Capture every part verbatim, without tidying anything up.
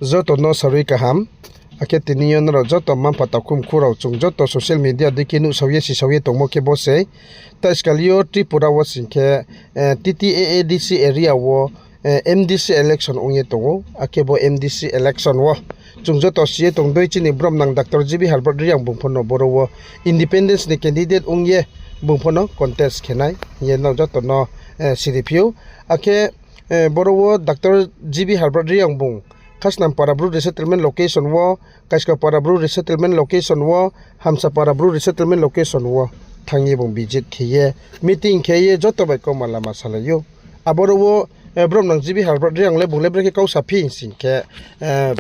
Joto no sarui kaham. Akhe tini yo nrao joto mma-mpha takhu mkhu rao chung joto social media dei khe nuhsao ye sisao ye tongmo khe bo sei. Taiskal yo Tripura wo sing khe, eh, T T A A D C area wo, eh, M D C election ong ye tong ou. Akhe bo M D C election wo chung joto si ye tong dei, chini bromnang Doctor G B Herbert Reang bung pho no boro wo independence ni candidate ong ye bung pho no contest khe nai hing ye nrao joto no, eh, siri phi ou. Akhe, eh, boro wo Doctor G B Herbert Reang bung Khasnampara Bru resettlement location wo, Kaiskapara Bru resettlement location wo, Hamsapara Bru resettlement location wo thanng ye bung visit khe ye, meeting khe ye joto bai kauma lama salai ou. Aboro wo, eh, bromnang G B Herbert Reang le bung le brekhe kau saphi sing khe, eh,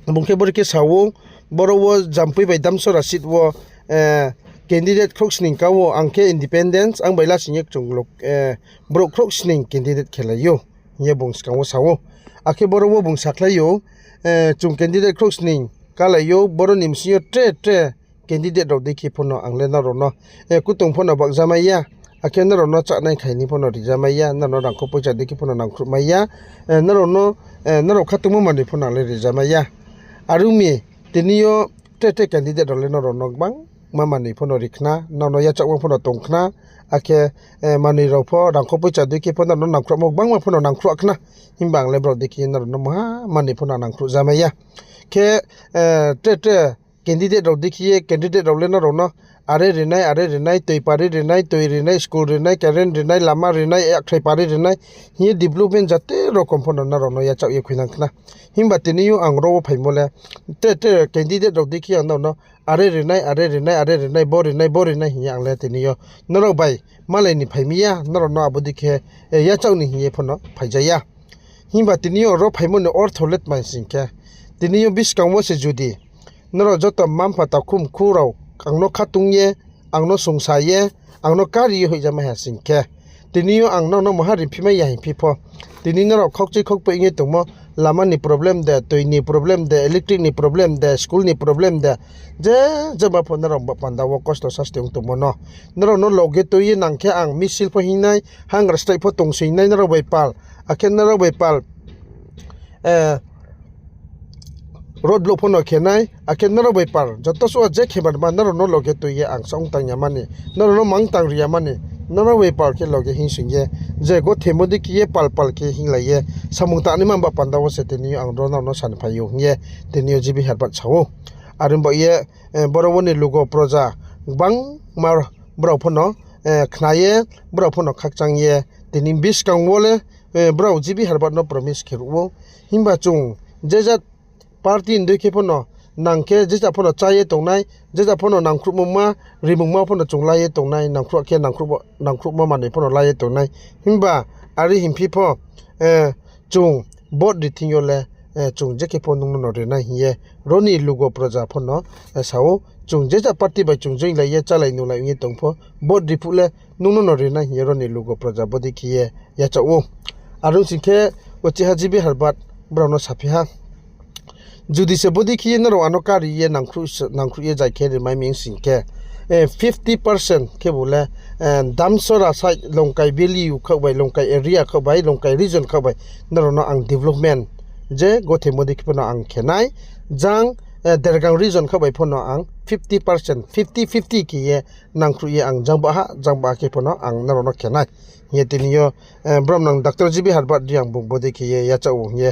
bung khe brekhe sa ou, boro wo Jampui bai Damsora seat wo, eh, candidate khrouhsning ka ou, ang khe independence, ang bai lasing ye chung lo, eh, brouh khrouhsning candidate khe lai ou hing ye bung skang wo sa ou. Akhe boro wo bung sakhlai ou, eh, chung candidate khrouhsning kalai ou, boro ni bsing yo tre tre candidate rao dei khe pho no ang le nrao no, eh, kutung pho no bakjamai ya, akhe nrao no chánai khaini pho no rijamai ya, nrao no rangkho poicha dei khe pho no nangkhruhmai ya, eh, nrao no, eh, nrao khatungmo manoi pho no ang le rijamai ya. Are ong mi, tini yo tre tre candidate rao le nrao no gbangma manoi pho no ri khna, nrao no yachaohmo pho no tong khna, akhe, eh, manoi rao pho rangkho poicha dei khe pho nrao no nangkhruhmo gbangma pho no nangkhruh khna. Himba ang le brao dei khe nrao no maha manoi pho no nangkhruh jamai ya. Khe, eh, tre tre candidate rao dei khe ye candidate rao le nrao no are rinai, are rinai, toi pari rinai, toi rinai, school rinai, current rinai, lama rinai, yakhrai pari rinai hing ye development jate rokom pho no nrao no yachaoh ye khuinang khna. Himba tini yo ang ro wo phaimo le tre tre candidate rao dei khe ang nrao no are rinai, are rinai, are rinai, bo rinai, bo rinai hing ye ang le tini yo nrao bai malai ni phai mi ya, nrao no abo dei khe, eh, yachaoh ni hing ye pho no phai ja ya. Himba tini yo ro phaimo ni ortho le tma sing khe, tini yo buskang wo se judi nrao joto mma-mpha takhu mkhu rao ang no khatung ye, ang no sungsa ye, ang no kari ye hoihjamai ha sing khe, tini yo ang nrao no maha riphi mai ya hingphi pho, tini nrao khaukchoi khaukpoi ong ye tongmo, lama ni problem de, toi ni problem de, electric ni problem de, school ni problem de, je, jeba pho nrao ba panda wo kosto sasti ong tongmo no, nrao no loge tui ye nang khe ang misil pho hing nai, hangra strike pho tongsoing nai nrao bai pal, akhe nrao bai pal, eh, road block pho no khe nai, akhe nrao bai pal joto suh je khe manma nrao no loge tui ye ang saong tang ya mani, nrao no mang tang ri ya mani, nrao bai pal khe loge hingsing ye, je gothemo dei khe ye pal pal khe hinglai ye samung tangnaima ba panda wo se tini yo ang ro nrao no sani phai ou hing ye tini yo G B Herbert sa ou. Are ong ba ye, eh, boro wo ni lugo proja gbangma brao pho no, eh, khna ye, brao pho no khakchang ye, tini buskang wo le, eh, brao G B Herbert no promise khe ruh ou. Himba chung je jat party ni dei khe pho no nang khe je jat pho no chá ye tongnai, je jat pho no nangkhruhmungma, rimungma pho no chung la ye tongnai, nangkhruh khe nangkhruhmo, nangkhruhmo manoi pho no la ye tongnai. Himba are hingphi pho, eh, chung vote ri thing yo le, eh, chung je khe pho nung no no ri nai hing ye ro ni lugo proja pho no, eh, sa ou. Chung je jat party bai chung join lai ye chálai nunglai ong ye tong pho, vote ri phuh le nung no no ri nai hing ye ro ni lugo proja bodei khe ye yachaoh ou. Are ong sing khe, uchih ha G B Herbert brao no saphi ha. Judi se bodei khe ye nrao ano kari ye nangkhruh, nangkhruh ye jai khe rimai mi ong sing khe, eh, fifty percent khebu le, eh, Damsora side Longkai Valley khaoh bai, Longkai area khaoh bai, Longkai region khaoh bai, nrao no ang development je gothemo dei khe pho no ang khe nai, jang, eh, Dergang region khaoh bai pho no ang fifty percent, fifty fifty khe ye nangkhruh ye ang jang baha, jang baha khe pho no ang nrao no khe nai hing ye tini yo, eh, bromnang Doctor G B Herbert Reang bung bodei khe ye yachaoh ou hing ye